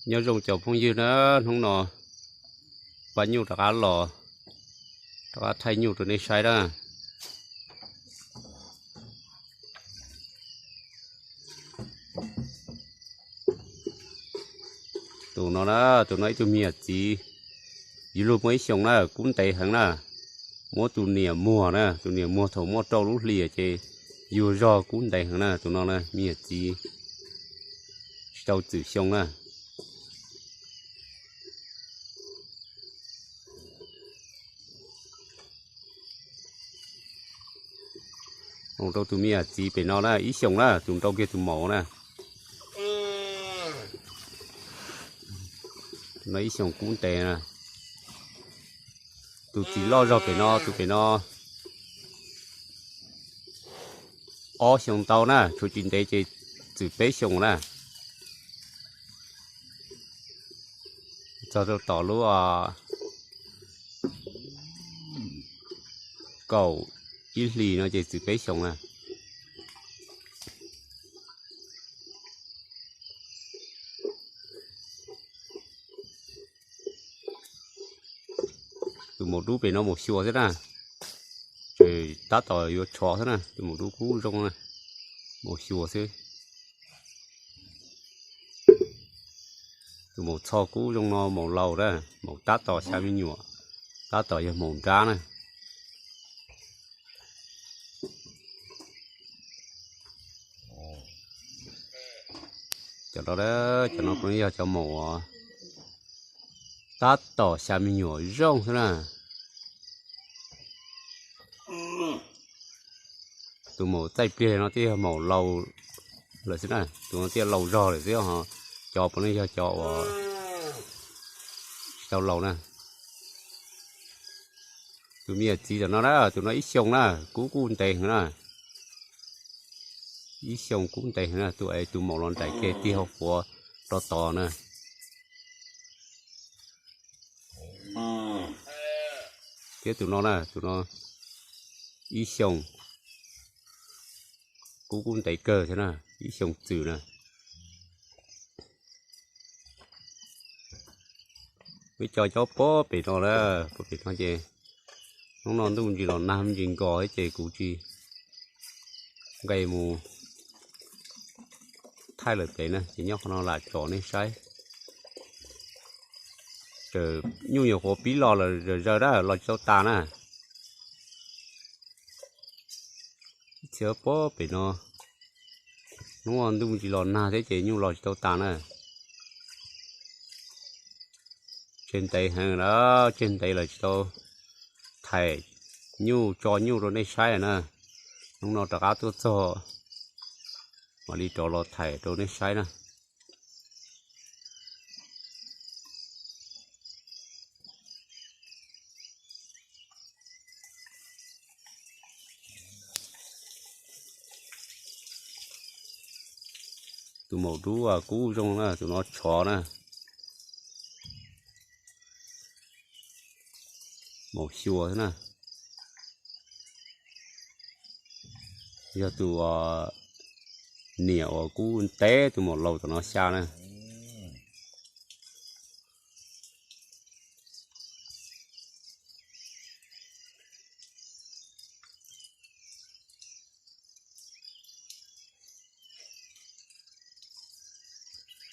Nyob zoo cov phooj ywg na, hnub no pab nyuj rov qab los, rov qab thaij nyuj rau nej saib na. Tus no na, tus no ib tug me nyuam txiv, yuav luag muaj ib xyoos na, kub ntev heev na. Muab tus niam muag na, tus niam muag thaum muaj rau lub hlis ces yuag zog kub ntev heev na. Tus no na me nyuam txiv tsis tau txwm xyoo na. Mus rau tus me nyuam txiv pem no na, ib xyoos na, tus nrau kiag tus maum na. Tus no ib xyoos kub ntev na. Tus txiv loj zog pem no, tus pem no ob xyoo ntau na, tshuav tsis ntev ces txwm peb xyoos na. Txog rau tom lub kaum ib hlis no ces txwm peb xyoos na. Tus maum dub pem no maum xyuas xwb na, ces tab tom yuav tshov xwb na, tus maum dub kub zoo na, maum xyuas xwb. Tus maum txho kub zoo no maum laus na, maum tab tom xya me nyuam, tab tom yog maum nrab na. Cov no, cov no puav leej yog cov maum tab tom xya me nyuam zoo xwb na. Tus maum txaij pliag no thiaj yog maum laus lawm xwb na, tus no thiaj laus zog lawm xwb ho. Cov puav leej yog cov uas tsis tau laus na. Tus me nyuam txiv tom no na, tus no ib xyoos na, kub kuj ntev heev na. Ib xyoos kub ntev heev na, tus es tus maum los nraim kiag tig hauv quav rau tod na. Thiab tus no na, tus no ib xyoos, kub kuj ntev kawg thiab na, ib xyoos txwm na. Peb cov nyob puag pem no na, puag pem no ces hnub no ntuj ntsis los nag me ntsis nkos thiab ces kuv tsis nqes mus thaij lawm pem na, ces nyob qhov no lam tsom nej saib. Nyuj nyuam qhuav pib los lawm zawm zaws na, los tsis tau tas na. Txhia puag pem no, hnub no ntuj ntsis los nag thiab ces nyuj los tsis tau tas na. Tseg ntev heev na, tseg ntev lawm tsis tau thaij nyuj tso nyuj rau nej saib na. Hnub no rov qab tuaj txog mam li rov los thaij rau nej saib na. Tus maum dub kub zoo na, tus no tshov na. Maum xyuas xwb na. Yog tus niam uas kub ntev tus maum laus tom no xya na.